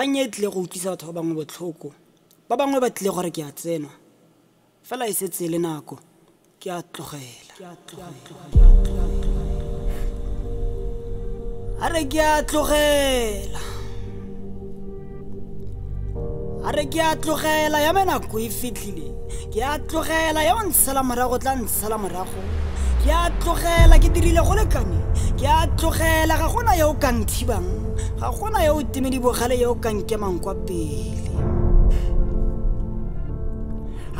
Kgang e tlile go utlwisa batho ba bangwe botlhoko. Ba bangwe ba tlile gore ke a tsenwa. Fela e setse e le nako. Ke a tlogela. A re ke a tlogela. A re ke a tlogela ya me nako e fitlhile. Ke a tlogela ya o ntshala morago tla ntshala morago. Ke a tlogela ke dirile go lekane. Ke a tlogela ga gona yo o ka nthibang. Ga gona yo o timedi bogale yo o ka nkemang kwa pele.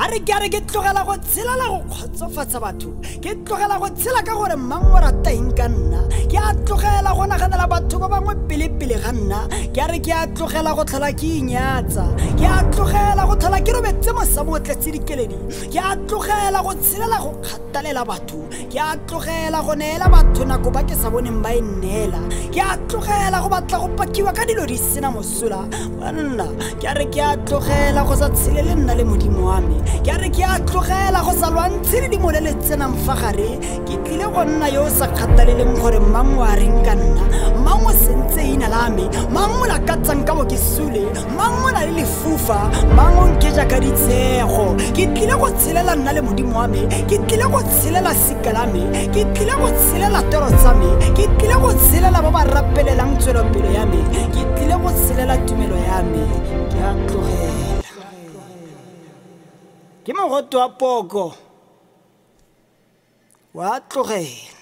A re ke a re ke tlogela go tshelela go kgotsofatsa batho. Ke tlogela go tshela ka gore mang o rata eng ka nna. Ke a tlogela go naganela batho ba bangwe pele-pele ga nna. Ke a re ke a tlogela go tlhola ke inyatsa. Ke a tlogela go tlhola ke robetse mosamo o tletse dikeledi. Ke a tlogela go tshelela go kgathalela batho. Ke a tlogela go neela batho nako ba ke sa boneng ba e nneela. Ke a tlogela go batla go pakiwa ka dilo di sena mosola. Banna, ke a re ke a tlogela go sa tshele le nna le Modimo wa me. Ke a re ke a tlogela go sa lwantshe ledimo le le tsenang fa gare. Ke tlile go nna yo o sa kgathaleleng gore mang o a reng ka nna. Mang o sentse ina la me. Mang o lakatsang ka bo ke sule. Mang o na le lefufa. Mang o nkeja ka ditshego. Ke tlile go tshelela nna le Modimo wa me. Ke tlile go tshelela sika la me. Ke tlile go tshelela toro tsa me. Ke tlile go tshelela ba ba rapelelang tswelopele ya me. Ke tlile go tshelela tumelo ya me. Ke a tlogela. Ke mogote wa poko. Wa tlogela.